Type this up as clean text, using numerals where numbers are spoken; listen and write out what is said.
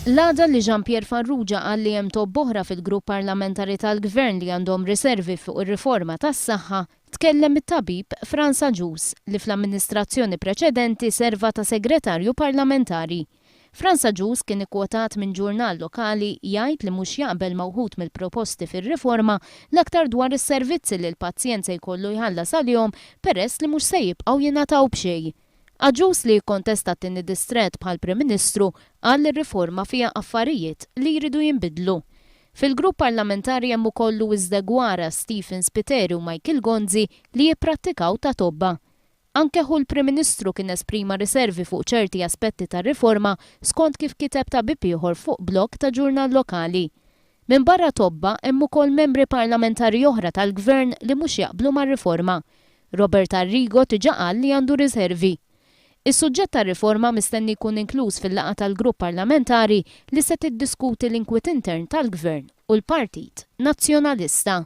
L-għada li Jean Pierre Farrugia qal li hemm tobba oħra fil-grupp parlamentari tal-Gvern li għandhom riservi fuq ir-riforma tas-saħħa, tkellem it-tabib Frans Agius li fl-amministrazzjoni preċedenti serva ta' segretarju parlamentari. Frans Agius kien ikkwotat minn ġurnal lokali jgħid li mhux jaqbel ma' wħud mill-proposti fir-riforma l-aktar dwar is-servizzi li l-pazjent se jkollu jħallas għalihom peress li mhux se jibqgħu jingħataw b'xejn. Agius li jikkontesta t-tieni distrett bħall-Prim Ministru qal li r-riforma fiha affarijiet li jridu jinbidlu. Fil-grupp parlamentari hemm ukoll Louis Deguara, Stephen Spiteri u Michael Gonzi li jipprattikaw ta' tobba. Anke ħu l-Prim Ministru kien esprima riservi fuq ċerti aspetti tar-riforma skont kif kiteb tabib ieħor fuq blog ta' ġurnal lokali. Minbarra tobba hemm ukoll membri parlamentari oħra tal-Gvern li mhux jaqblu mar-riforma. Robert Arrigo diġà qal li għandu riservi. Is-suġġett tar-riforma mistenni jkun inkluż fil-laqgħa tal-grupp parlamentari li se tiddiskuti l-inkwiet intern tal-Gvern u l-Partit Nazzjonalista.